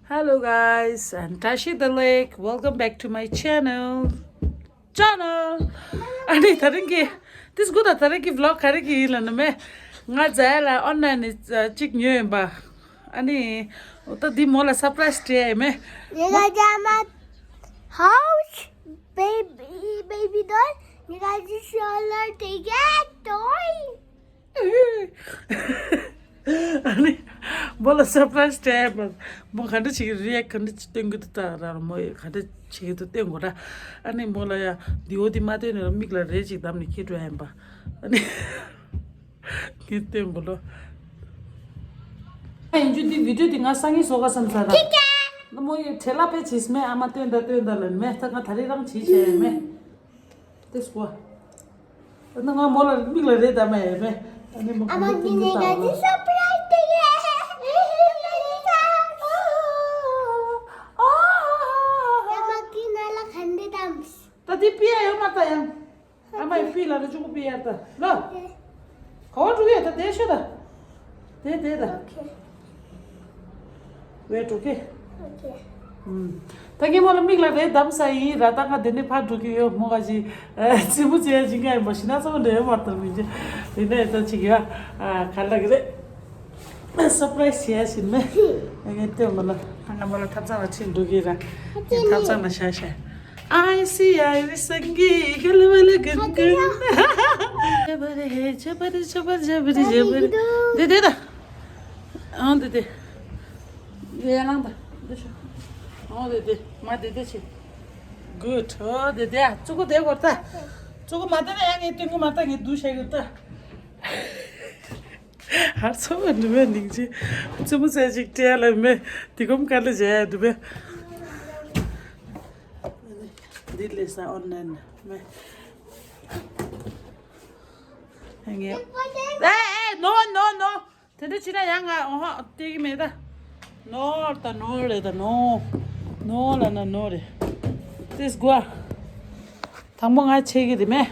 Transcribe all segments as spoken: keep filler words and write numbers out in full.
Hello guys, and Tashi the Lake. Welcome back to my channel. Channel. ཨ་ནི་ད་རིང་གི་དེ་སྒུག་ད། ད་རིང་གི་vlog ག་རེ་གི་ཡིན་ལབ་ན་མེ། ང་ཛ་ཡ་ལ་online་ནས་གཅིག་ཉོས་ཡིན་པ། ཨ་ནི་ད་འདི་མོ་ལ་surprise་སྤྲད་ཡ་མེ། Nigga got my house, baby, baby doll. Nigga just all are to get toy. ཨ་ནི་མོ་ལ་surprise་སྤྲད་པ། མོ་ག་འདྲ་བྱེད་ཀྱི་react་ག་འདྲ་བྱེད་སྟོན་གྱི་འདུག་ད་ར། མོ་ཡི་ག་འདྲ་བྱེད་ཀྱི་འདུག་སྟོན་དགོས་ར། ཨ་ནི་མོ་ལ་ཡ་འདི་འོ་འདི་མ་སྟོན་ནས་མིག་ལ་རས་ཅིག་བསྡམས་ནས་འཁྱེར་འགྲོ་ཡ་ཡིན་པ། ཨ་ནི་ངས་སྟོན་དགོས་ལོ། ཨ་ཡིན་རྒྱུ་འདི་video་འདི་ང་སང་ཉིན་བཟོ་ག་བསམ་ཚར་ར། ཁྱི་ཁྱི། ད་མོ་ཡི་བྲེལ་ལ་དཔེ་བྱས་མེད། ཨ་མ་སྟོན་ད་སྟོན་ད་ལབ་མེད། ད་ང་ད་རེས་རང་བྱས་བྱས་ཡ་མེད། དེ་སྐོར། ཨ་ནི་ང་མོ་ལ་མིག་ལ་རས་བསྡམས་ཡ་མེད། ཨ་ནི་མོ་I'm ག་འདྲ་giving སྟོན་གྱི་འདུག་ད་you a surprise today. I'm giving you a ད་དེ་པི་ཡ་ཡོད་མ་ད་ཡང་། ཨ་མའི་ཕི་ལ་རེ་ཆུང་པི་ཡར་ད་ལ། ག་བ་འགྲོ་གི་ཡོད་ད། དེ་ཤོད་ད། དེ་དེ་ད། Okay. Wait, okay. Okay. ཨུམ། ད་ངས་མོ་ལ་མིག་ལ་རས་བསྡམས་ཡིན་ར། ད་ང་དེ་ནས་ཕར་འགྲོ་གི་ཡོད། མོ་ག་ཅི་རྩེད་མོ་རྩེ་ཡ་ཅིག་ཡིན་པ་ཞིག་ན་ཚོ་འདྲ་ཡོད་མ་ད་མི་འདྲ། དེ་ནས་ད་ཅིག་ཡ་ག་ལ་གི་རེད། Surprise་བྱས་ཡ་ཞིག་མེད། ངས་སྟོན་མོ་ལ། ང་མོ་ལ་ཐབ་ཚང་ལ་ཕྱིན་འགྲོ་གི་ར། ངས་ཐབ་ཚང་ལ་བཞག་བཞག I see, I see, Sangi, Galavalagan. Jabari, jabari, jabari, jabari, jabari. དེ་དེ་ད། ཨང་དེ་དེ། དེ་ཡ་ལང་ད། འདི་ཤོ། ཨང་དེ་དེ། མ་དེ་དེ་ཆེ། Good. ཨོ་དེ་དེ། ཙུ་གུ་དེ་གོ་ད། ཙུ་གུ་མ་དེ་ན་ཡ་ངས་སྟོན་གི་མ་ད། ངས་འདུག་བྱ་གི་ད། ཧར་ཚོ་བ་འདི་བས་ནིང་ཅི། ཙི་མོ་ཚེ་ཅིག་སྤྲད་ལ་མེ། དེ་གོམ་ག་ལ་བྱས་ཡ་འདི་བས། འདི་ལས་ས་online་མེ། ངས། ཨེ་ཨེ། No, no, no. དེ་འདྲ་བྱས་ན་ཡང་ང་ཨོ་ཧ་སྟེར་གི་མེད་ད། No་ད་no་རེད་ད། No, no་ལ་ན་no་རེད། དེ་སྒོ། དང་པོ་ང་ཆེ་གི་རེད་མེ།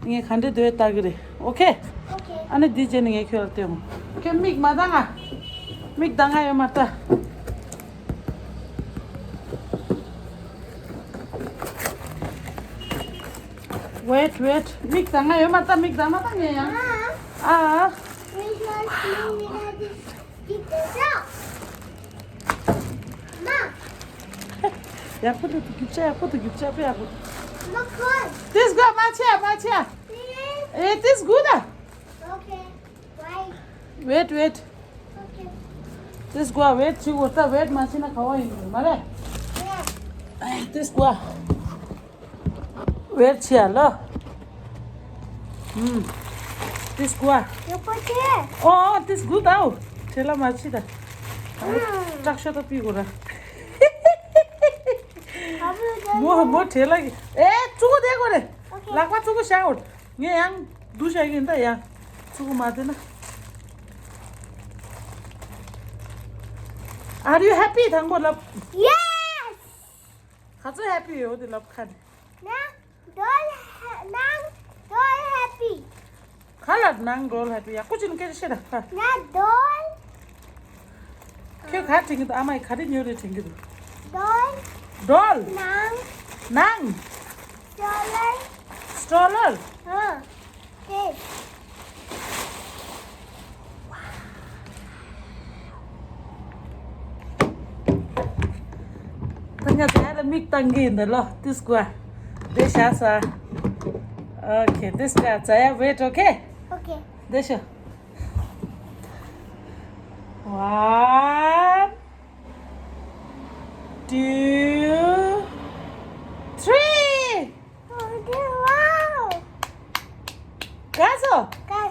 ངས་ག་འདྲ་འདོད་ལྟ་གི་རེད། Okay? Okay. ཨ་ནི་འདི་རྗེས་ནས་ངས་ཁྱོད་ལ་སྟོན་མོ། ཁྱོད་མིག་མ་གདངས་ཨ། མིག་གདངས་ཨ་ཡོད་མ་ལྟ། Wait, wait. མིག་གདངས་ཨ་ཡོད་མ་ལྟ། མིག་གདངས་མ་གདངས་ངས་ཡང་། ཨ། ཨ། This one is really nice. This is so. Ma. ཡག་པོ་འདུག་རྒྱུ་ཆ་ཡག་པོ་འདུག་རྒྱུ་ཆ་དཔེ་ཡག་པོ་འདུག Look good. This good, མ་ཆེ་མ་ཆེ། Please. ཨེ་this good ཨ། Okay. Why? Wait, wait. Okay. This good ཨ། Wait བྱེད་དགོས་ད། Wait་མ་བྱེད་ན་ག་བ་ཡིན་དགོས་མ་རེད། Yeah. ཨེ་this good ཨ། Wait་བྱེད་ཡ་ལ། ཨུམ། དེ་སྒུག་ཨ། ཡག་པོ་བྱས། ཨོ་ཨོ་དེ་སྒུག་ད། ཨོ་བྲེལ་ལ་མ་བྱེད་ད། ཨུམ། སྐྲག་ཤོས་ད་ཕུད་དགོས་ར། ཨ་བུ་ད། མོ་མོ་བྲེལ་ལ་གི། ཨེ་ཙུ་གུ་དེ་དགོས་རེད། ཨོ་ཁེ། ལག་པ་ཙུ་གུ་བཞག་འོ། ངས་ཡང་འདུག་བཞག་གི་ཡིན་ད་ཡ། ཙུ་གུ་མ་དེ་ན། Are you happy? དང་པོ་ལབ། Yes. ག་ཚོད་happy་ཡོད་དེ་ལབ་ཁ་ནས། ན། Doll ha- ནང་doll happy. ག་ལ་ནང་doll happy། ཡག་པོ་བྱས་ནས་སྐད་ཆ་བཤད་ད། ན་doll། ཁྱོད་ག་དྲན་གྱི་འདུག་ཨ་མ་ཡིས་ག་རེ་ཉོ་རེད་དྲན་གྱི་འདུག doll། Doll། ནང་། ནང་། Stroller། Stroller། ཨ། དེ། ད་ང་ཚ་ཡ་ལ་མིག་བཏང་གི་ཡིན་ད་ལོ། དེ་སྒུག་ཨ། དེ་བཞག་ས། Okay, དེ་སྒུག་ཨ། ཚ་ཡ་wait, okay? Okay. དེ་ཤོ། One, two, three. Wow. དགའ་སོང་། དགའ།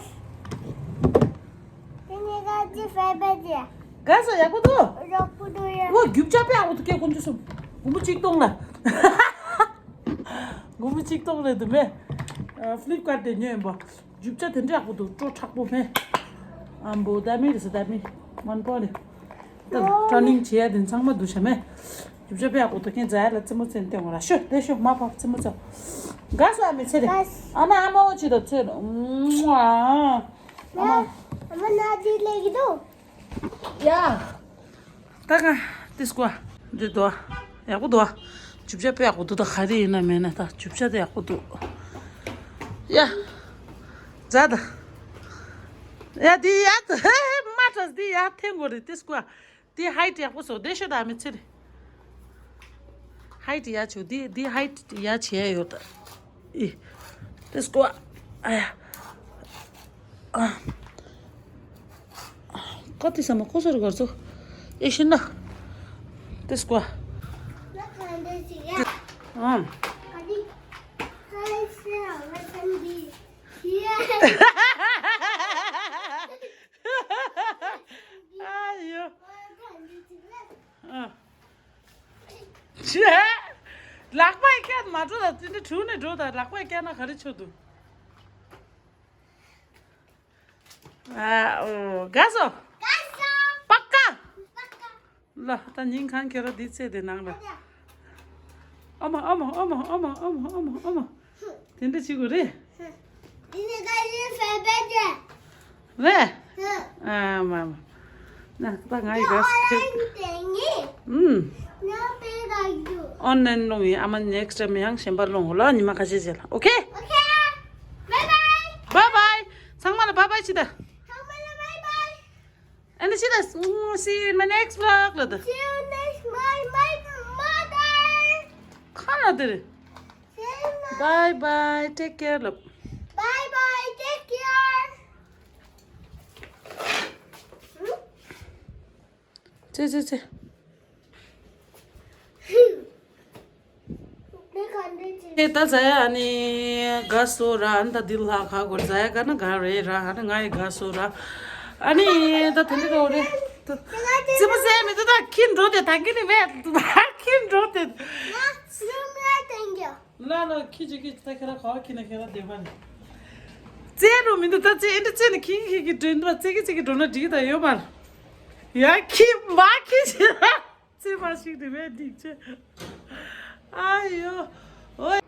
དེ་ནས་དགའ་ཅི་ཧྥེ་པེ་ཅི། དགའ་སོང་། ཡག་པོ་འདུག་ཡག་པོ་འདུག་ཡ། ཨོ་རྒྱུ་ཆ་དཔེ་ཡག་པོ་འདུག་སྐད་ཀོང་ཇོ་སུ། སྒོར་མོ་གཅིག་སྟོང་ལ། སྒོར་མོ་གཅིག་སྟོང་རེད་འདུག་མེ། ཨ། Flipkart་དེ་ཉོས་ཡིན་པ། རྒྱུ་ཆ་དེ་འདྲ་ཡག་པོ་འདུག་སྤྲོ་མཁྲེགས་པོ་མེ། ཨམ་བོ་ད་མི་རེད་ཟེར་ད་མི། མོན་པོ་རེད། ད་ཊར་ནིང་བྱེད་ཡ་དེ་ཚང་མ་འདུག་བྱ་མེ། རྒྱུ་ཆ་དཔེ་ཡག་པོ་འདུག་ཁྱེད་ཚ་ཡ་ལ་རྩེད་མོ་རྩེ་ནས་སྟོན་དགོས་ར། ཤོ་དེ་ཤོ་མ་ཕབ་རྩེད་མོ་རྩེ། དགའ་སོང་ཨ་མའི་ཚེ་རེད། དགའ་སོང་། ཨ་མ་ཨ་མའི་ཚེ་རེད་ཚེ་རེད། ཨ་མ། ཨ་མ་ན་དེ་ལེགས་འདུག་ཡ། ད་ག་ཏིས་ཀོ་འདི་དོ། ཡག་པོ་འདུག་རྒྱུ་ཆ་དཔེ་ཡག་པོ་འདུག་ད་ག་རེ་ཡིན་ན་མེད་ན་ད་རྒྱུ་ཆ་དེ་ཡག་པོ་འདུག་ཡ། ཛ་ད། ཡ་འདི་ཡ། མ་ཏྲས་འདི་ཡ་འཐེན་དགོས་རེད་ཏིས་ཀོ་འདི་ཧའི་ཊི་ཡག་པོ་བཟོ་བདེ་ཤོས་ད་མི་ཚེ་རེད། ཧའི་ཊི་ཡ་ཆུ་འདི་འདི་ཧའི་ཊི་ཡ་ཆེ་ཡོད་ད། ཨི། ཏིས་ཀོ་ཨ་ཡ། ཨ། ཀ་ཏི་ས་མ་ཁོ་སར་གར་ཚོ། ཨེ་ཤི་ན། ཏིས་ཀོ་ཨ། ཨམ། ཨ་ཡོ། ཨ། ཆེ། ལག་པ་ཡི་སྐད་མ་འགྲོ་ད་དེ་འདྲ་གྲུ་ནས་འགྲོ་ད་ལག་པ་ཡི་སྐད་ན་ག་རེ་ཆོད་འདུག་ཨ་འོ་དགའ་སོ། པ་ཀ་ལ་ད་ཉིན་གང་ཁྱེད་ར་འདི་ཚེ་དེ་ནང་ལ། ཨ་མ་ཨ་མ། དེ་འདྲ་བྱེད་དགོས་རེད། རེད། ཨ་མ་མ། ན་ད་ང་ཡི་ག་སི་ཁེ། ཨུམ། ཨོན་ལན་སློང་ཡིན་ཨ་མ་next time ཡང་གཞན་པ་སློང་ལ་ཉི་མ་ཁ་ཤས་རྗེས་ལ་ཨོ་ཁེ། ཨོ་ཁེ། bye bye bye bye ཚང་མ་ལ་bye bye བྱེད་ད། ཚང་མ་ལ་bye bye། ཨ་ནི་ཤི་ད། See you in my next vlog ལ་ད། See you next my my mother. ཁ་ན་དེ་རེད། See you next. Bye bye, take care ལབ། Bye bye, take care. ཙེ་ཙེ་ཙེ། ཨེ་ད་ཛ་ཡ་ཨ་ནི་དགའ་སོ་ར། ཨ་ནི་ད་འདི་ལྷག་ཁ་གོ་ཛ་ཡ་དགའ་ན་དགའ་རེད་ར། ཨ་ནི་ང་ཡི་དགའ་སོ་ར། ཨ་ནི་ད་དེ་འདྲ་གོ་རེད། ཙི་པ་ཟེ་མི་ད་ད་ཁྱི་འགྲོ་དེ་ད་ཁྱི་ནི་བས་ད་ཁྱི་འགྲོ་དེ། ལ་ལ་ཁྱི་ཅིག་ཁྱི་ད་ཁྱེད་ར་ག་ཁྱི་ན་ཁྱེད་ར་བདེ་བ་ནི། ཙེ་རུ་མི་འདུག་ད་ཙེ་ཨེ་འདྲ་ཙེ་ནི་ཁྱི་ཁྱི་ཁྱི་འགྲོ་འདུག་ཙེ་ཁྱི་ཙེ་ཁྱི་འགྲོ་ན་འགྲིག་ད་ཡོད་མ་ར། ཡ་ཁྱི་མ་ཁྱི་ཅིག་ར། ཙེ་མ་ཞིག་དེ་བས་འགྲིག་ཆེ། ཨ་ཡོ། ཨོ།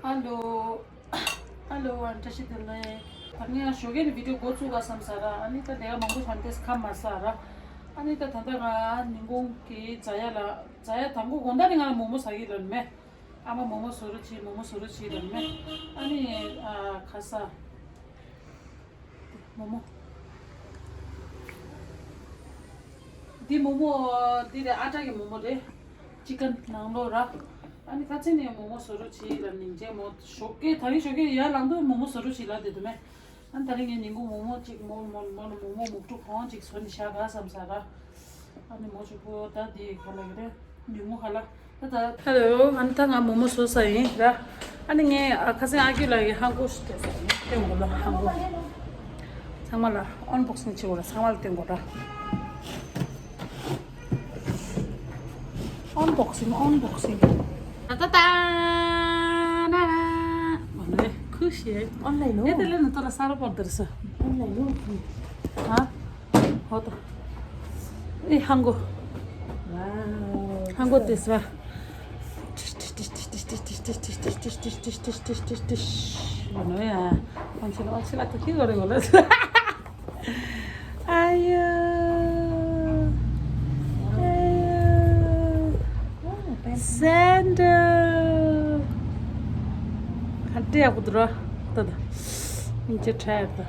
ཧ་ལོ། ཧ་ལོ་ཨ་བཀྲ་ཤིས་བདེ་ལེགས། ད་ངས་ཞོགས་ཀས་ནས་བི་ཌིའོ་འགོ་བཙུགས་ག་བསམ་ས་ར། ཨ་ནི་ད་ལས་ཀ་མང་པོ་བྱས་ཏེ་ཁ་མ་ཟ་ར། ཨ་ནི་ད་ད་ལྟ་ང་ཉིན་གུང་གི་ཛ་ཡ་ལ་ཛ་ཡ་དང་པོ་དགོང་དག་ནས་ང་ལ་མོག་མོག་ཟ་གི་ལབ་མེད། ཨ་མ་མོག་མོག་བཟོ་རོགས་བྱེད། མོག་མོག་བཟོ་རོགས་བྱེད་ལབ་མེད། ཨ་ནི་ཨ་ཁ་ས། མོག་མོག་འདི་མོག་མོག་འདི་རེད། ཨ་ཊ་གི་མོག་མོག་རེད། ཅི་ཀན་ནང་ལོགས་ར། ཨ་ནི་ཁ་ཚན་ནས་མོག་མོག་བཟོ་རོགས་བྱེད་ལབ་ནིང་ཅེ་མོ་ཞོགས་ཀས་ད་རིང་ཞོགས་ཀས་ཡར་ལངས་དུས་མོག་མོག་བཟོ་རོགས་བྱེད་ལབ་བསྡད་འདུག་མེད། ཨ་ནི་ད་རིང་ངས་ཉིན་གུང་མོག་མོག་ཅིག་མོག་མོག་མོག་མོག་མོག་དཀྲུག་གང་ཅིག་བཟོ་ནས་བཞག་ག་བསམ་ས་ར། ཨ་ནི་མོ་ཅིག་པོ་ད་འདི་ག་ལ་གི་རེད། ཉུང་ངུ་ཧ་ལ། ད་ད། ཧེ་ལོ། ཨ་ནི་ད་ང་མོག་མོག་བཟོ་ས་ཡིན་ར། ཨ་ནི་ངས་ཨ་ཁ་སང་ཨ་ཁུ་ལགས་ཀྱི་ཧང་གོ་ཞིག་སྤྲད་ས་ཡིན། སྟོན་དགོས་ལ་ཧང་གོ། ཚང་མ་ལ་ཨན་བོག་སིང་བྱེད་དགོས་ར། ཚང་མ་ལ་སྟོན་དགོས་ར། ཨན་བོག་སིང་ཨན་བོག་སིང་། ད་ད་ད། ན་ན། མ་ནེ་ཁུ་ཤེ། ཨོན་ལའིན་ནོ། ཨེ་དེ་ལེ་ནི་ཏོ་ལ་ས་ར་པོར་དར་ས། ཨོན་ལའིན་ནོ། ཧ། ཧོ་ད། ཨེ་ཧང་གོ། ཝའོ། ཧང་གོ་དེ་ས། ཨོ་ནོ་ཡ། ཨོན་ཆི་ལ་ཨོན་ཆི་ལ་ཏུ་ཁི་གོ་རེ་གོ་ལ། ཨ་ཡ། ཨ་ཡ། སེན་ཌལ། ག་འདྲ་ཡག་པོ་འདུག་ར། ད་ད། ཨིན་ཅི་ཁྲ་ཡག་ད།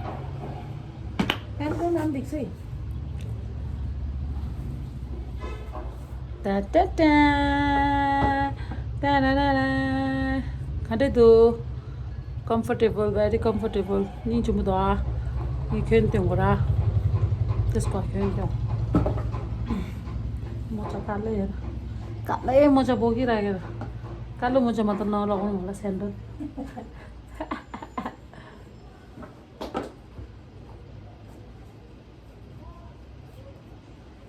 ད་ད་ད། ད་ད་ད། ད་ད་ད་ད། ག་འདྲ་འདུག Comfortable, very comfortable. སྙིང་རྗེ་མོ་འདུག་ཨ། ངས་གྱོན་སྟོན་དགོས་ར། ཏེ་སྐོར་གྱོན་སྟོན། མོ་ཅག་དཀའ་ལས་ཡོད། དཀའ་ལས་མོ་ཅག་བོ་གི་ར་གི་ར། དཀའ་ལས་མོ་ཅག་མ་གཏོགས་ནང་ལོག་མོ་ལ་སེམས་འདུན།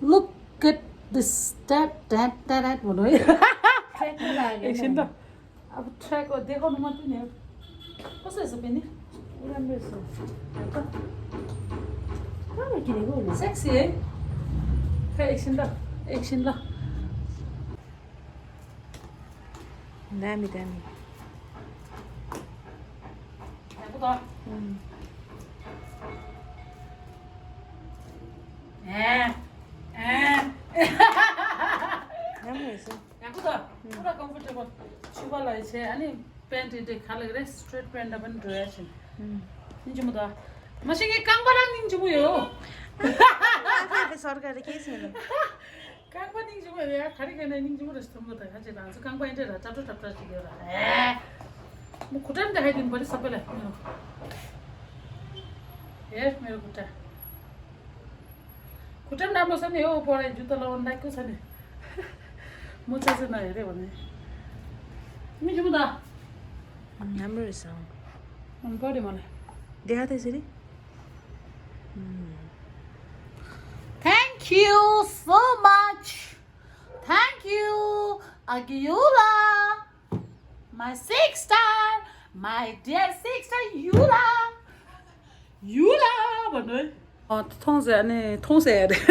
Look at this. ཏད་ཏད་ཏད་ཏད་མོ་ནོ། ཨེག་ཤན་ད། ཨ་བུ་ཁྲེག་གོ་དེ་གོ་ནུ་མ་ཏི་ནེ། ཁོ་སོ་སོ་པེ་ནི། ཨུ་རན་པེ་སོ། ཁ་མེ་ཀི་ནེ་གོ་ནི། སེག་སི་ཨེ། ཁ་ཨེག་ཤན་ད། ཨེག་ཤན་ད། ན་མི་ད་མི། ཡག་པོ་ད། ཨུམ། བྱས་ཨ་ནི་པན་ཊི་དེ་ག་ལ་རེད། སི་ཊེཊ་པན་ཊི་འདྲ་པོ་འགྲོ་ཡ་བྱས། སྙིང་རྗེ་མོ་དང་། མ་གཞི་ངའི་རྐང་པ་རང་སྙིང་རྗེ་མོ་ཡོད། ཨ་ཁ་དེ་སོར་ག་རེ་ཁེ་སི་ནི། རྐང་པ་སྙིང་རྗེ་མོ་ཡོད་ཡ། ག་རེ་ག་ནས་སྙིང་རྗེ་མོ་རེད་ཟེར་མོ་དང་ཁ་ཅིག་རང་ཚོ་རྐང་པ་ཨེ་འདྲ་ར་ཏྲབ་ཏྲབ་ཏྲབ་ཏྲབ་ཅིག་ཡོད་ར། ཨེ། མོ་གུ་ཏྲམ་དེ་ཧའི་དིན་བ་རི་ས་པེ་ལ་མི་རོ། ཨེ་མི་རོ་གུ་ཏྲ། གུ་ཏྲམ་ན་མོ་ས་ནི་ཨོ་པོ་ར་ཇུ་ཏ་ལ་འོན་ད་ཀུ་ས་ནི། མོ་ཚ་ཚ་ན་ཡ་རེ་བ་ནི། མི་ཇུ་མོ་ད། ཉམས་རེ་སང་། ཨམ་པོ་རེ་མ་ལ། དེ་ཧ་དེ་ཟེར་རི། Thank you so much. Thank you, Agiula. My sister, my dear sister, Yula. Yula, what do? ཨ་མཐོང་ཟེར་ནི་མཐོང་ཟེར་རེད།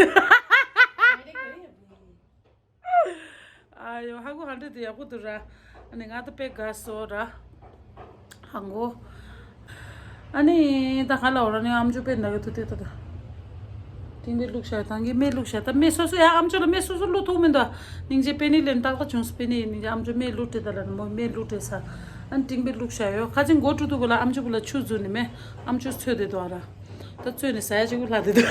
ཨ་ཡོ་ཧ་གོ་ཧ་འདྲེ་དེ་ཡག་པོ་འདུག་ར། ཨ་ནི་ང་ད་དཔེ་དགའ་སོ་ར། ཧ་གོ། ཨ་ནི་ད་ཧ་ལ་འོ་ར་ནི་ཨམ་ཅོག་དཔེ་འདག་གི་ཐུག་དེ་ད་ད། ཏིང་པེ་བླུགས་ཤ་ཐང་གི་མེ་བླུགས་ཤ་ད་མེ་སོ་སོ་ཡ་ཨམ་ཅོག་ལ་མེ་སོ་སོ་བླུགས་ཐུག་མི་འདུག་སྙིང་རྗེ་པེ་ནི་ལེན་ཏག་ཏག་བྱུང་སོ་པེ་ནི་ཡིན་ནི་ཨམ་ཅོག་མེ་བླུགས་དེ་ད་ལ་མོ་མེ་བླུགས་དེ་ས། ཨ་ནི་ཏིང་པེ་བླུགས་ཤ་ཡོ་ཁ་ཅིག་མགོ་བཀྲུ་དུ་གོ་ལ་ཨམ་ཅོག་གུ་ལ་ཆུ་བཙུགས་ནི་མེ་ཨམ་ཅོག་ཚོས་དེ་དུ་ཨ་ར། ད་ཚོས་ནི་ཟ་ཡ་ཅིག་གུ་ལྷ་དེ་དུ།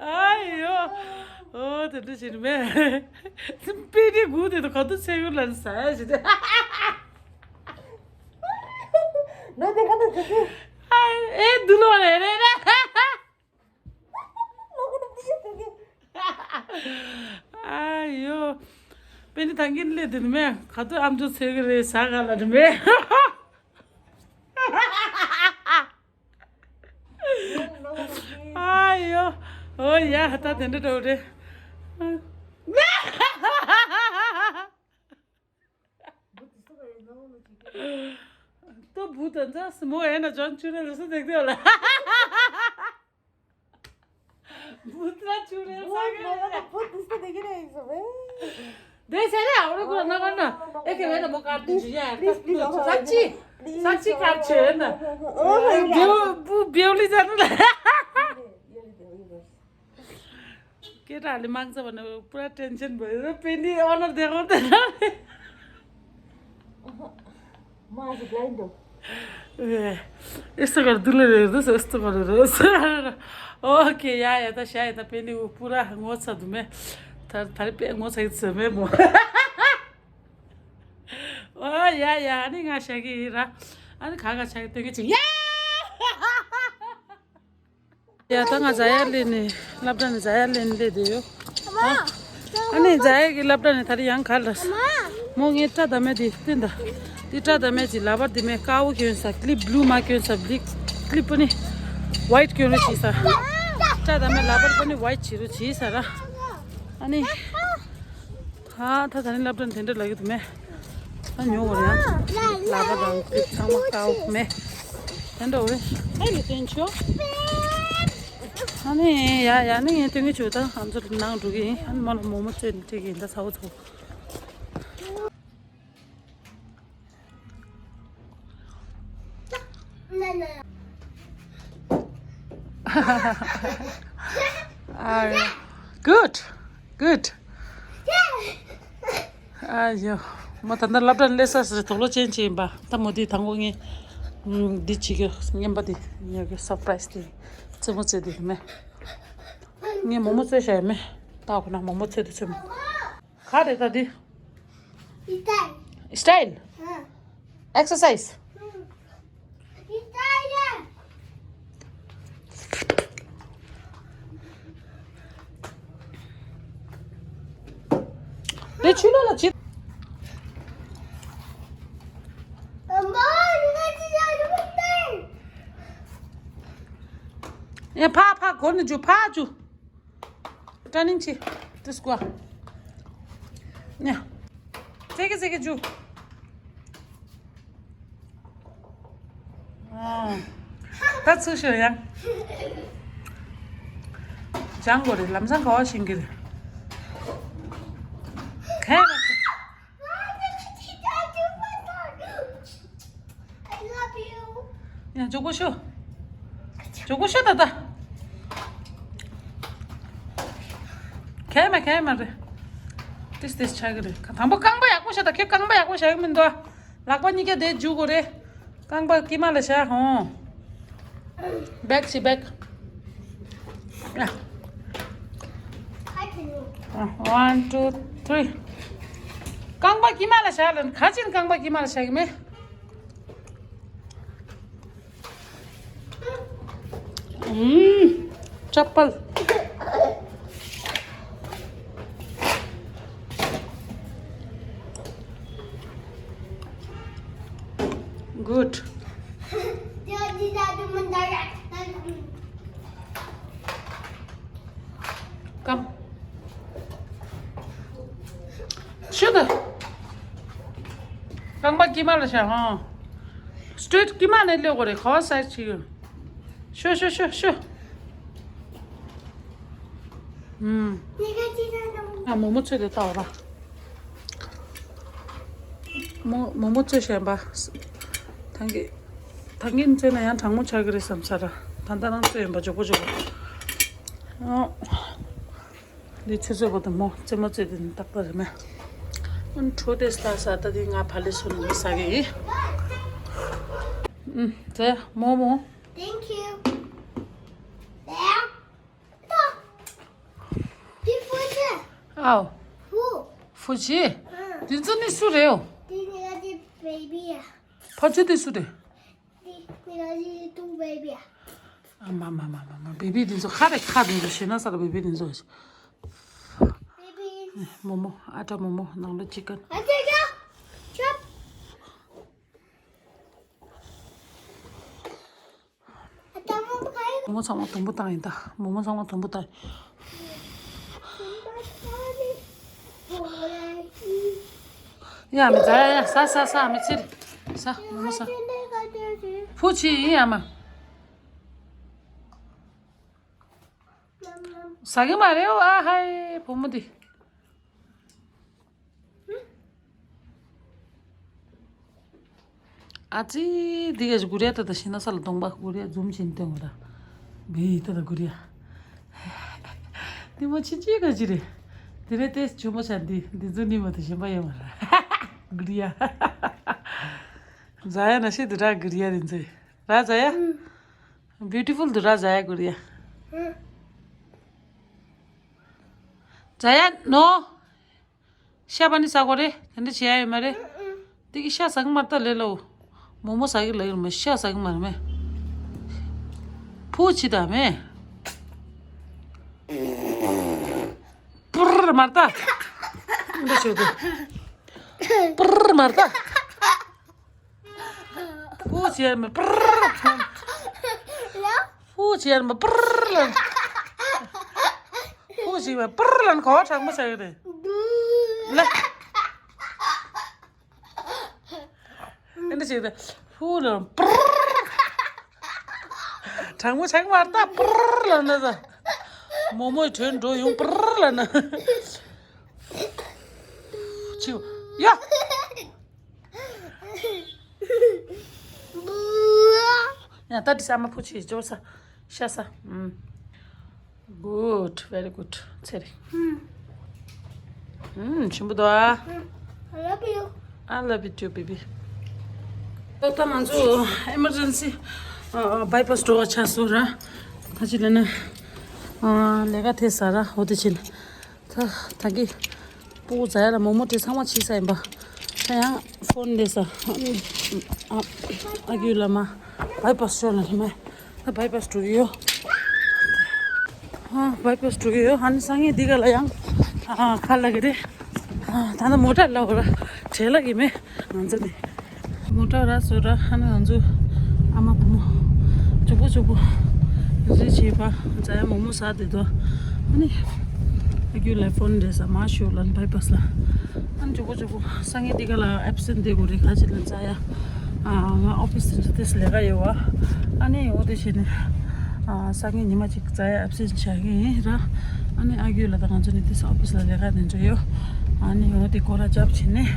ཨ་ཡོ། ཨོ་དེ་འདྲ་བྱེད་ནི་མེད། པེ་ནི་དགུ་དེ་དུ་ག་དུ་ཚེ་གུ་ལ་ཟ་ཡ་ཞིག་དེ། ནོ་དེ་ག་དུ་ཚེ་གུ། ཨེ་འདུ་ལོ་རེ་རེ་རེ། ཨ་ཡོ། པེ་ནི་ཐང་གིན་ལེ་དེ་ནི་མེ་ག་དུ་ཨམ་ཅོག་ཚེ་གི་རེད་ཟ་ག་ལ་ནི་མེ། ཨ་ཡོ། ཨོ་ཡ་ཧ་ད་དེ་འདྲ་འགྲོ་རེད། ཏོ་བུ་དང་ཚ་སི་མོ་ཨེ་ན་ཅོན་ཆུ་རེ་ལ་སུ་དེག་དེ་ལ། བུ་ཚ་ཆུ་རེ་ལ་ས་གི་རེ། བུ་དུ་སུ་དེག་རེ་ཡིན་སོ་བེ། དེ་ཟེར་རེ་ཨོ་རེ་ཀུ་ར་ན་ག་ན་ཨེ་ཁེ་བེ་ད་མོ་ཀར་དུ་ཇི་ཡ་ས་ཅི་ས་ཅི་ཀར་ཆེ་ན། བེའུ་བུ་བེའུ་ལི་ཛ་ན་ལ། སྐད་གྲགས་ལས་མང་ཚ་བ་ནི་པུ་ར་ཏེན་ཤན་བོ་ཡོད་པེ་ནི་ཨོ་ནར་དེ་ཧོ་དེ་ན། མ་ཟི་བླའི་འདུག་ཨེ་སི་ཀར་དུ་ལེ་རེ་རེ་སི་ཀར་རེ་རེ། ཨོ་ཁེ་ཡ་ཡ་ད་ཤ་ཡ་ད་པེ་ནི་པུ་ར་ངོ་ཚ་དུ་མེ། ད་ད་རེ་པེ་ངོ་ཚ་ཡི་ཚ་མེ་མོ། ཨོ་ཡ་ཡ་ཨ་ནི་ང་ཤ་གི་ཡི་ར། ཨ་ནི་ག་ག་ཤ་གི་སྟོན་གི་ཅིག་ཡ། ཡ་ད་ང་ཛ་ཡ་ལེ་ནི་སློབ་གྲྭ་ནི་ཛ་ཡ་ལེ་ནི་ལེ་དེ་ཡོ། ཨ་ནི་ཛ་ཡ་གི་སློབ་གྲྭ་ནི་ད་རི་ཡང་ག་ལ་མོ་ངའི་སྐྲ་དམ་མེ་དེ་བསྟན་ད། དེ་སྐྲ་དམ་མེ་ཅི་ལ་བར་དེ་མེ་ཀ་བོ་གྱོན་ས་ཀླིབ་བླུ་མ་གྱོན་ས་བླིག་ཀླིབ་པོ་ནི་ཝའིཊ་གྱོན་རུ་ཅི་ས། སྐྲ་དམ་མེ་ལ་བར་པོ་ནི་ཝའིཊ་བྱེད་རུ་ཅི་ས་ར། ཨ་ནི། ཧ་ད་ད་ནི་སློབ་གྲྭ་དེ་འདྲ་ལ་ཡོད་དུ་མེད། ད་ཉོ་བར་ཡང་ལ་བ་དང་ཀླིབ་ཚང་མ་ཀའོ་མེད། དེ་འདྲ་འོ་རེད། ཨེ་ལེ་སྟོན་ཆོག་ཨ་ནི་ཡ་ཡ་ནི་ངས་སྟོན་གི་ཆོག་ད་ང་ཚོ་ནང་འགྲོ་གི་ཡིན། ཨ་ནི་མོ་ལ་མོག་མོག་བཙོས་ནས་སྤྲད་གི་ཡིན། ད་ཚ་བོ་ཚ་བོ། ཨ། Good. Good. ཨ་ཡོ། མོ་ད་ལྟ་སློབ་གྲྭ་སླེབས་ས་ཟེར་དུག་ལོག་ཅན་ཅིག་ཡིན་པ། ད་མོ་དེ་དང་པོ་ངས་འདི་བྱེད་ཀྱི་རྔན་པ་དེ་ཉོ་གི་སར་པ་རའི་སི་དེ་རྩེད་མོ་རྩེ་དེ་མེ། ངས་མོག་མོག་བཙོས་བཞག་ཡོད་མེ། ད་ཁོ་ན་མོག་མོག་བཙོས་དེ་རྩེད་མོ། ག་རེ་ད་འདི། Style. Style. Exercise. དེ་ཆུ་ལོག་ལ་ཅི། ཡ་ཕ་ཕ་གོ་ནི་ཇུ་ཕ་ཇུ། Turning chi. This go. Yeah. Take it, take it, Ju. ད་ཚུར་ཤོག་ཡ། ལྗང་གོ་རེད། ལམ་སང་ག་བ་ཤིང་གི་རེད། ཁ་ཡ་ལ། I love you. ཤོ། མགྱོགས་པོ་ཤོ་ད་ད། གས་མ་གས་མ་རེད། ཏིས་ཏིས་ཆགས་ཀྱི་རེད། དང་པོ་རྐང་པ་ཡག་པོ་བཞག་ད། ཁྱོད་རྐང་པ་ཡག་པོ་བཞག་གི་མི་འདུག་ལག་པ་གཉིས་ཀ་དེ་འཇུ་དགོས་རེད། རྐང་པ་དཀྱིལ་མ་ལ་བཞག་ཧོ། བེག་ཤི་བེག་ཡ། One, two, three. རྐང་པ་དཀྱིལ་མ་ལ་བཞག་ལ། ག་ཅིན་རྐང་པ་དཀྱིལ་མ་ལ་བཞག་གི་མེད། ཨུམ། ཅ་པལ། Good. Come. ཤོད་དང་། རྐང་པ་དཀྱིལ་མ་ལ་བཞག་ཧང་། སི་ཊེ་ཊི་དཀྱིལ་མ་ནས་སླེབས་དགོས་རེད། ག་བ་སའི་ཌི་ཅིག་ཡོད། ཤོད་ཤོད་ཤོད་ཤོད། ཨུམ། ཨ་མོག་མོག་ཚོས་དེ་ལྟ་བ་ར། མོག་མོག་མོག་ཚོས་བཞིན་པ། ཐང་གི། ཐང་གི་ཚོས་ན་ཡང་གྲང་མོ་ཆགས་ཀྱི་རེད་བསམ་ས་ར། ད་ལྟ་རང་ཚོས་ཡིན་པ་མགྱོགས་པོ་མགྱོགས་པོ། ཨོ། འདི་ཆུ་ཚོད་པོ་དང་མོ་རྩེད་མོ་རྩེད་དེ་ནི་རྟག་པ་རེད་མེད། ཨུན་ཁྲོ་དེ་སྟག་ས་ད་དེ་ང་ཕ་ལེ་སོ་ནི་ས་གི་ཡིན། ཨུན་ཙེ་མོ་མོ། Thank you. ཨའོ། ཧྥུ་ཅི། འདི་ཚོ་ནི་སུ་རེད་འོ། འདི་ནི་ང་ཚོའི་བེ་བི་ཡ། ཕ་ཆུ་དེ་སུ་རེད། འདི་ནི་ང་ཚོའི་ཏུ་བེ་བི་ཡ། ཨ་མ་མ་མ་མ་མ། བེ་བི་དེ་ཚོ་ཁ་རེ་ཁ་དེ་ཚོ་ཞེ་ན་ས་ར་བེ་བི་དེ་ཚོ། བེ་བི། མོ་མོ་ཨ་ཏྲ་མོ་མོ་ནང་ལ་ཅི་ཀན། ཨ་ཏྲ་ཅ། ཆབ། ཨ་ཏྲ་མོ་ག་ཡི། མོ་མོ་ཚང་མ་དུམ་བུ་བཏང་ཡིན་ད། མོ་མོ་ཚང་མ་དུམ་བུ་བཏང་ཡིན། ཡ་མི་ཟ་ཡ་ཡ་ཟ་ཟ་ཟ་མི་ཚིར། ཟ་མོ་མོ་ཟ། ཕུ་ཆི་ཡིན་ཡ་མ། ཟ་གི་མ་རེད་ཨ་ཧའི་བུ་མོ་འདི། ཨ་ཙི། འདི་ག་གུ་རེ་ད་ད་ཤི་ན་ས་ལ་གདོང་པ་གུ་རེ་འཛུམ་བཞིན་སྟོན་གོ་ད། བི་ད་ད་གུ་རེ། འདི་མོ་ཆི་ཆི་ག་ཅི་རེད། འདི་རེད་དེ་ཆུ་མོ་ཆ་འདི་འདི་ཚོ་ནི་མ་ད་ཞིམ་པ་ཡོད་མ་རེད། གུ་རེ། ཟ་ཡ་ན་ཤི་འདི་ར་གུ་རེ་འདི་ཚོ། ར་ཛ་ཡ། Beautiful དུ་ར་ཛ་ཡ་གུ་རེ། ཛ་ཡ་ནོ། ཤ་པ་ནི་ཟ་གོ་རེ། དེ་འདྲ་བྱེད་ཡ་ཡོད་མ་རེད། དེ་གི་ཤ་ཟ་གི་མ་རེད་ད་ལེ་ལོ། མོ་མོ་ཟ་གི་ལ་ཡོད་མ་ཤ་ཟ་གི་མ་རེད་མེ། ཕུ་ཆི་ད་མེ། པུར་མ་རེད་ད། འདི་བྱོས་ཏེ། པུར་མ་རེད་ད། ཕུ་ཆེར་མི་པུར། ཕུ་ཆེར་མི་པུར་ལ། ཕུ་ཆེར་མི་པུར་ལ་གོ་དྲག་མོ་ཆགས་ཀྱི་རེད། ལ། ཨེ་འདྲ་ཞིག་རེད། ཕུ་ལ་པུར། དྲག་མོ་ཆགས་མ་ད་པུར་ལ་ན་ད། མོ་མོའི་དྲོད་འགྲོ་ཡོང་པུར་ལ་ན། ཆིའུ། ཡ། ཡ་ད་དྲི་ས་མ་ཕུ་ཆི་ཇོ་ས། ཤ་ས། ཨུམ། Good, very good. ཚེ་རིང་། ཨུམ། ཆུན་པོ་དོ་ཨ། I love you. I love you too, baby. ད་ལྟ་ང་ཚོ་ཨེ་མར་ཇེན་སི་བྷའི་པ་སི་འགྲོ་བ་ཆགས་སོང་ར། ད་ཅི་ལ་ན་ལས་ཀ་ཐེ་ས་ར་འོ་དེ་ཕྱིན། ད་ད་གི་སྤུ་གུ་ཟ་ཡ་ལ་མོག་མོག་དེ་ཚང་མ་ཕྱིས་ས་ཡིན་པ། ད་ཡང་ཕོན་ལས་ས། ཨ་ཨ་རྒྱུ་ལ་མ་བྷའི་པ་སི་ཤོར་ལ་ཧི་མ། ད་བྷའི་པ་སི་འགྲོ་གི་ཡོད། ཨ་བྷའི་པ་སི་འགྲོ་གི་ཡོད། ཨ་ནི་སང་ཉིན་འདི་ག་ལ་ཡང་ཨ་ཁ་ལ་གི་རེད། ཨ་ད་ནི་མོ་ཊ་ལ་འོ་ར་བྲེལ་ལ་གི་མེད་ང་ཚོ་ནི། མོ་ཊ་ར་སོ་ར་ཧ་ན་ང་ཚོ་ཨ་མ་བུ་མོ་ཅོག་པོ་ཅོག་པོ་རེ་བྱེད་པ་ཛ་ཡ་མོག་མོག་ཟ་དེ་དོ། ཨ་ནི་ཨ་རྒྱུ་ལ་ཕོན་རེད་ས་མ་ཤོ་ལ་བྷའི་པ་སི་ལ། ཨ་ནི་ཅོག་པོ་ཅོག་པོ་སང་ཉིན་འདི་ག་ལ་ཨེབ་སེན་ཊི་དེ་དགོས་རེད། ག་ཅི་ལ་ཛ་ཡ་ང་ཨོ་ཕི་སི་དེ་ལས་ཀ་ཡོད་བ། ཨ་ནི་འོ་དེ་བྱས་ནས་སང་ཉིན་ཉི་མ་གཅིག་ཛ་ཡ་ཨེབ་སེན་ཊི་བྱ་གི་ཡིན་ར། ཨ་ནི་ཨ་རྒྱུ་ལ་ད་ང་ཚོ་ནི་དེ་ཨོ་ཕི་སི་ལ་ལས་ཀ་དེ་འཇོ་ཡོད། ཨ་ནི་འོ་དེ་སྐོར་ར་ཅབ་བྱས་ནས་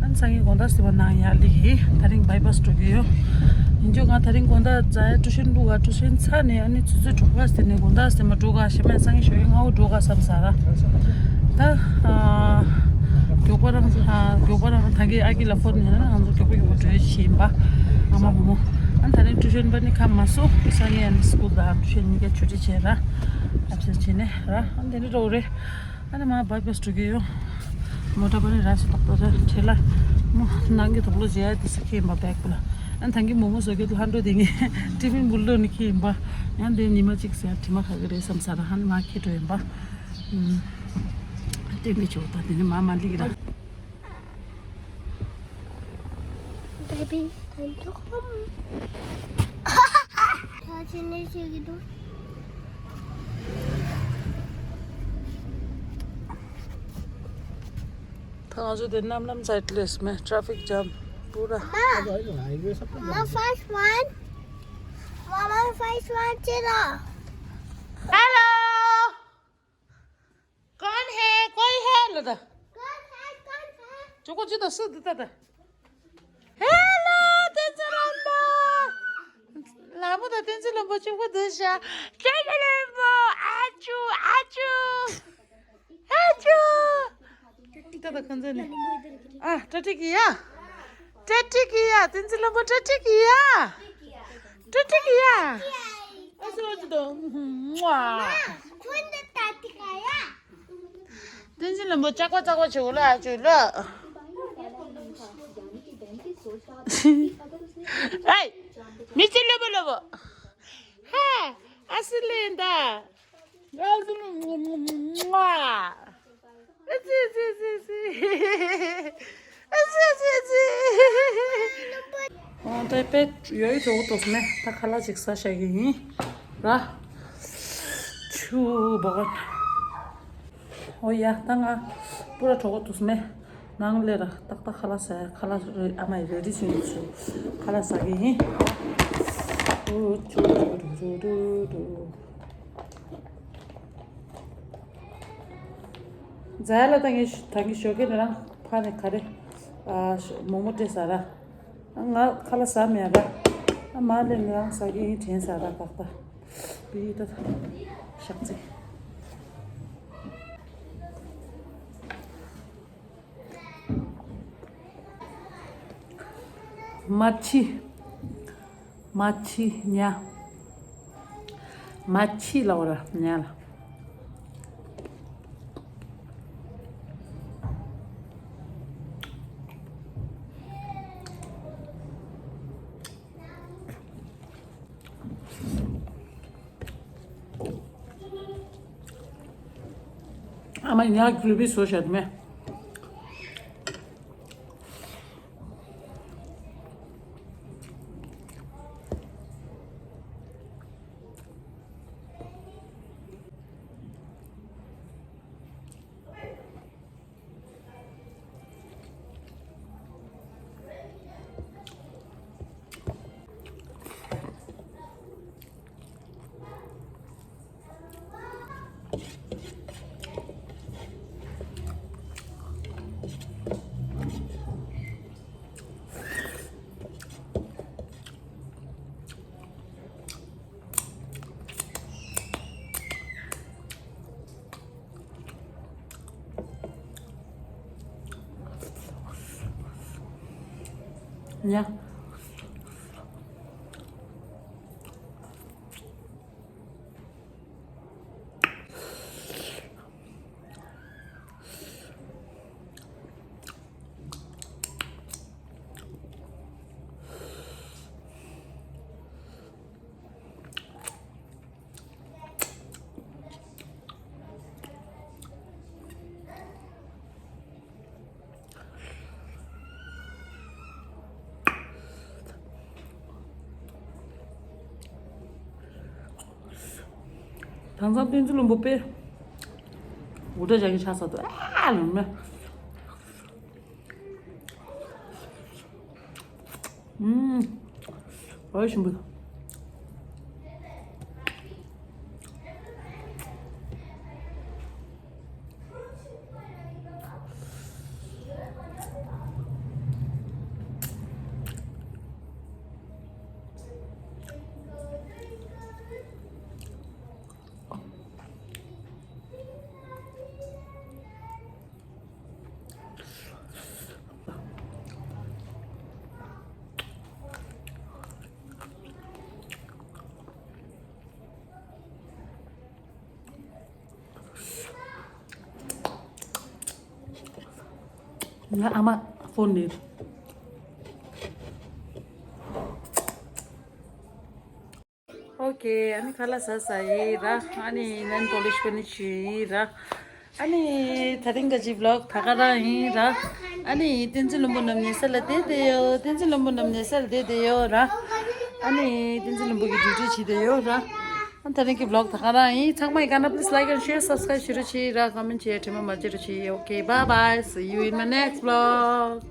ཨ་ནི་སང་ཉིན་དགོང་དག་སི་བ་ནང་ཡར་ལི་གི་ད་རིང་བྷའི་པ་སི་འགྲོ་གི་ཡོད། འཇོ་ང་དེ་རིང་དགོང་དག་ཛའི་ཊུ་ཤན་ཕུལ་ག་ཊུ་ཤན་ཚར་ནས་ཨ་ནི་ཆུ་ཚོད་དྲུག་པ་ཟེར་ནས་དགོང་དག་ཟེར་མ་དྲུག་ག་ཞེ་མ་སང་ཉིན་ཞོགས་ཀས་སྔ་པོ་འགྲོ་ག་བསམ་ས་ར། ད་ཨ་མགྱོགས་པ་རང་ཨ་མགྱོགས་པ་རང་ད་གིན་ཨ་ཀི་ལ་ཕོན་ཡིན་ན་ང་ཚོ་མགྱོགས་པོ་མགྱོགས་པོ་འགྲོ་ཡ་ཞིག་ཡིན་པ། ཨ་མ་བུ་མོ་ཨ་ད་རིང་ཊུ་ཤན་པ་ནི་ཁ་མ་སོ་སང་ཉིན་ཨ་ནི་སི་ཀུལ་དང་ཊུ་ཤན་གཉིས་ཀ་ཆུ་ཚོད་བྱས་ར། ཨ་ཆུ་ཚོད་བྱས་ནས་ར་ཨ་དེ་ནི་འགྲོ་རེད། ཨ་ནི་མ་བཱའི་པཱ་སི་འགྲོ་གི་ཡོད། མོ་ཊ་པ་ནི་ར་སི་ཏོག་ཏོ་ར་ཁྲེ་ལ་མོ་ནང་གི་དོག་ལོ་བྱས་ཡ་དེ་ས་ཁེ་ཡིན་པ་བེག་པུ་ལ། ཨ་ནི་ཐང་གི་མོ་མོ་བཟོ་གི་ལྷ་འགྲོ་དེ་ངས་ཊི་ཕིན་བུ་ལོ་ནི་ཁེ་ཡིན་པ། ཡང་དེ་ཉི་མ་གཅིག་ཟེར་དྲི་མ་ཁ་གི་རེད་བསམ་ས་ར་ཧ་ནི་མ་ཁེ་འགྲོ་ཡིན་པ། ཨུམ། ལྟོས་མེད་ཆོག་ད་དེ་ནི་མ་མ་ལི་གི་ར། Baby, time to come. ད་ཕྱིན་ནས་ཤེས་ཀྱི་འདུག་ད་ང་ཚོ་དེ་རྣམ་རྣམ་སའི་ཌི་ལས་མེད་ཊ་རེ་ཕིག་ཇམ་པུ་ར། Mama, first one. Mama, first one, sit up. Hello. कौन है? कोई है? लता। कौन है? कौन है? चुको जी दस दता था। हेलो, तेंजिन लम्बो। लामो त तेंजिन लम्बो चुको दस। तेंजिन लम्बो, आचु, आचु। आचु। त त खंजनी। आ, टटी किया। टटी किया, तेंजिन लम्बो टटी किया। टटी किया। असो तो। मुआ। तेंजिन लम्बो चाकवा चाकवा छोला छोला। ए, मिची लम्बो लम्बो। हाँ, असली इंदा। ཨ་ཙི་ཙི་ཙི་ཙི། ཨ་ཙི་ཙི་ཙི། ཨ་ཙི་ཙི་ཙི། ཨོ་དེ་པེ་ཡོད་ཡོད་གྲོགས་ཏོག་མེ་ད་ཁ་ལག་ཅིག་ཟ་བྱ་གི་ཡིན་ར། ཆུ་བོ་ག་ཨོ་ཡ་ད་ང་པུ་ར་གྲོགས་ཏོག་མེ་ནང་ལས་ར་ཏག་ཏག་ཁ་ལག་ཟ་ཁ་ལག་རེ་ཨ་མ་ཡི་རེ་ཌི་བྱུང་ཡོད་ཚུལ་ཁ་ལག་ཟ་གི་ཡིན། ཨོ་ཆུ་རུ་རུ་རུ་རུ། ཛ་ལ་ད་ངས་ད་གིན་ཞོགས་ཀས་ནས་རང་ཕ་ནས་ག་རེ་ཨ་མོག་མོག་སྤྲད་ཟ་ར། ང་ཁ་ལག་ཟ་མེད་ར། ཨ་མ་ལས་ནས་རང་ཟ་གི་ཡིན་དྲན་ཟ་ར་ཏག་ཏག་བི་ད་ཤག་ཚིག་མ་ཕྱི། མ་ཕྱི་ཉ། མ་ཕྱི་ལ་བ་ར་ཉ་ལ། ཨ་མ་ཉ་གུས་པའི་བཟོ་བྱ་དུ་མེད། ཉ། དྭངས་གཙང་བསྟན་འཛིན་ལྷུན་པོ་དཔེ། འུར་སྒྲ་རྒྱག་གིན་ཆགས་ས་འདུག་ཨ་ལུང་མ། ཨུམ། ཨོ་ཞིམ་པོ། ང་ཨ་མ་ཕོན་ནས། ཨོ་ཁེ། ཨ་ནི་ཁ་ལག་ཟ་ས་ཡིན་ར། ཨ་ནི་ནན་པོ་ལིཤ་པ་ནི་ཆུ་ཡིན་ར། ཨ་ནི་དེ་རིང་གི་ཅི་བི་ལོག་ད་ག་རང་ཡིན་ར། ཨ་ནི་བསྟན་འཛིན་ལྷུན་པོ་རྣམ་གཉིས་ས་ལ་བསྡད་དེ་ཡོད། བསྟན་འཛིན་ལྷུན་པོ་རྣམ་གཉིས་ས་ལ་བསྡད་དེ་ཡོད་ར། ཨ་ནི་བསྟན་འཛིན་ལྷུན་པོ་གི་ཌིའུ་ཊི་བྱེད་དེ་ཡོད་ར། ཨ་དེ་རིང་གི་བི་ལོག་ད་ག་རང་ཡིན། ཚང་མ་ཡི་ག་ན་please like and share, subscribe བྱེད་རོགས་བྱེད་ར། ཀོ་མེན་ཊི་བྱེད་དྲི་མ་མ་བརྗེད་རོགས་བྱེད། Okay, bye bye, see you in my next vlog.